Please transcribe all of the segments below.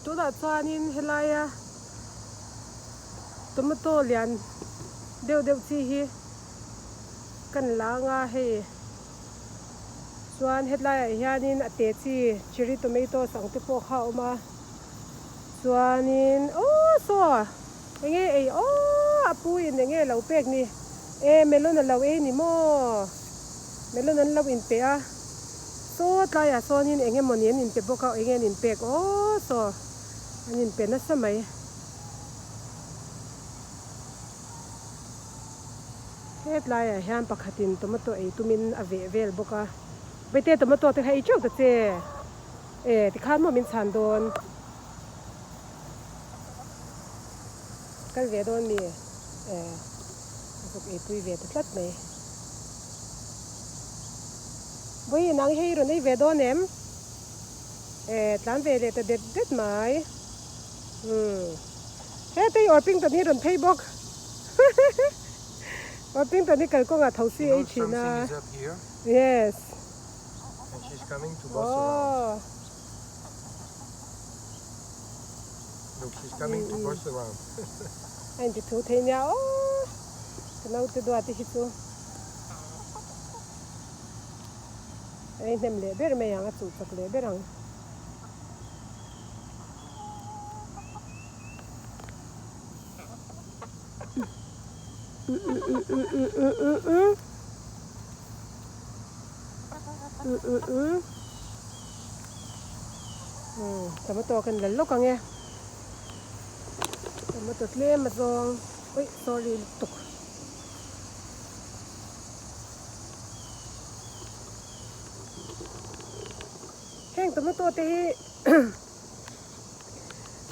Tunah chuanin helaia tomato lian deuh deuh chi hi kan la anga hei chuan hetlaiah hianin a te chi cherry tomatoes ang te pawh kha a awm a chuanin aw saw enge ei aw a pu in enge lo pek ni e melon a lo ei ni maw melon an lo inpe a saw tlaiah sawnin eng emawni an inpe bawk a enge an inpek aw saw an inpe nasa mai. Hetlaiah hian pakhatin tomato ei tumin a veh vel bawk a, Bete tomato te kha ei teuh ta che e tikhan maw min chhan dawn? Kal ve dawn mi? E a zuk eipui ve ta tlat mai. Vawiin nang hei rawn ei ve dawn em? E tlan ve leh ta det det mai. Umm hetei Orpington hi rawn phei bawk. Orpington hi kalkawngah tho si ei thin a. Yes. And she's coming to boss around. Look, she's coming to boss around. A inti thu thei nia aw. Ka naute duat te hi chu. Ei hnem leh ber mai ang, a chuh chak leh ber ang. Tomato kan la lawk ang e tomato tlem a zawng ui sorry lutuk heng tomato te hi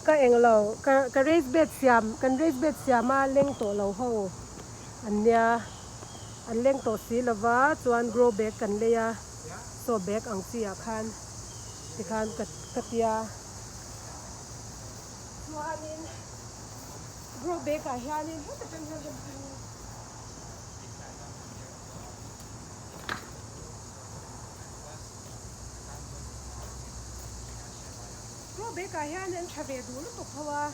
Ka eng lo, ka ka raise bed siam, kan raise bed siama leng tawh lo ho an nia, an leng tawh si lova chuan grow bag kan lei a, saw bag ang chi ah khan tikhan ka ka tia. Chuanin grow bag ah hianin heta tang hian kan chu. Grow bag ah hian an tha ve duh lutuk tho a,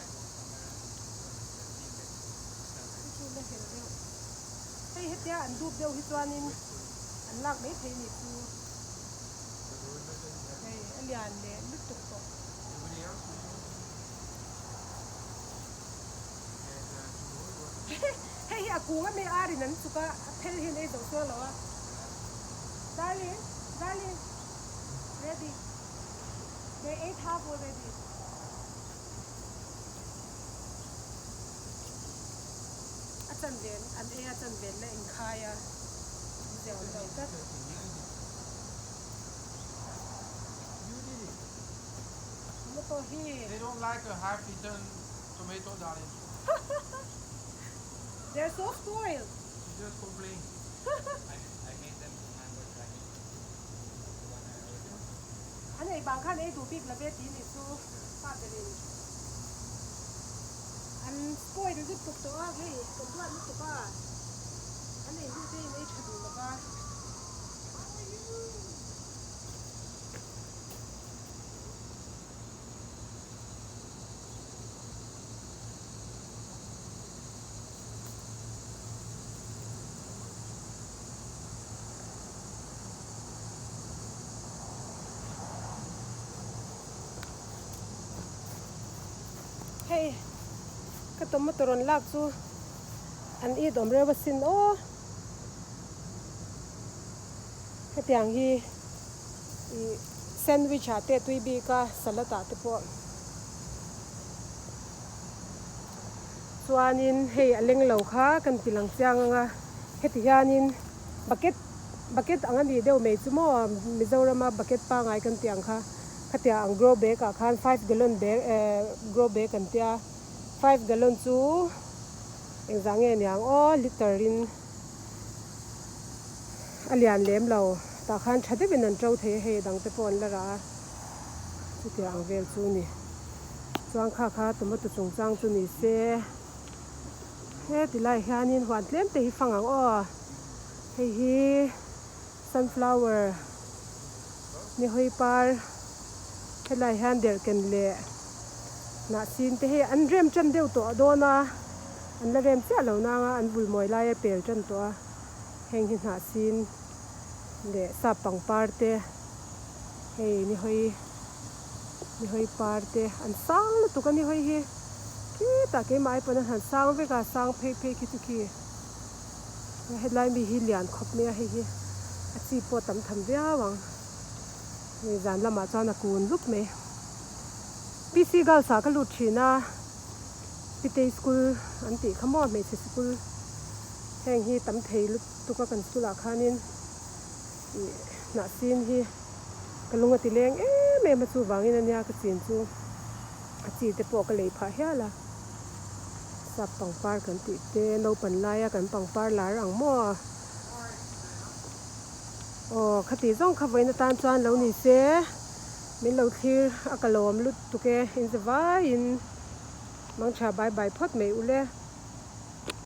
hei chu la hel deuh, hei hetia an dup deuh hi chuanin an lak mai thei nih chu, hei a lian leh lutuk tawh. Hei hi a kung a mi arin an chuk a, a phel hian ei zo chuang lo a. Darling, darling, ready. They ate half already. A chan ven, an ei a chan ven la inkhai a. Zia awm lo tlat. Tomato hi. They don't like a half-eaten tomato, darling. They're so spoiled. She just complain. I, I made them mango dragon the one I ordered. An ei bang khan ei duh bik love ti ni chu pa berin an spoil lutuk tawh a hei kan duat lutuk a an ei hnu te in ei tha duh lova. Hei ka tomato rawn lak chu an it awm reuh asin aw hetiang hi ih sandwich ah te tui bik a salad ah te pawh. Chuanin hei a leng lo kha kan ti lang chiang ang a, heti hianin bucket bucket ang a nih deuh mai chu maw Mizorama bucket pangngai kan tih ang kha khatia ang grow bag ah khan five gallon bag eh grow bag kan tia five gallon chu engzah nge niang aw liter in a lian lem lo tah khan tha deuhin an to thei a hei a dang te pawh an la rah a chutiang ang vel chu a ni. Chuan kha kha tomato chungchang chu ni se heti lai hianin huan tlem te hi fang ang aw hei hi sunflower ni hawi par helai hian derhken leh. Hnah sin te hi an rem tan deuh tawh dawn a, an la rem chiah lo nang a, an vul mawi lai a pel tan tawh a, heng hi hnah sin leh sap pangpar te hei ni hawi ni hawi par te an sang lutuk a ni hawi hi khitah keimah ai pawn an han sang vek a sang phei phei khi chu khi hetlai mi hi lian khawp mai a hei hi a chi pawh a tam tham viau ang hei zan lamah chuan a kun lup mai. PC Girls ah ka lut thin a, Pitei school an tih kha maw hmeichhe sikul heng hi tam thei lutuk a kan school ah khanin ih hnah sin hi ka lung a ti leng em em a chuvangin ania ka chin chu a chi te pawh ka lei phah hial a, sap pangpar kan tih te naupang laia kan pangpar lar ang maw. Aw khati zawng kha vawiin atan chuan lo ni se min lo thlir a ka lawm lutuk e in za vaiin mangtha bye bye phawt mai ule.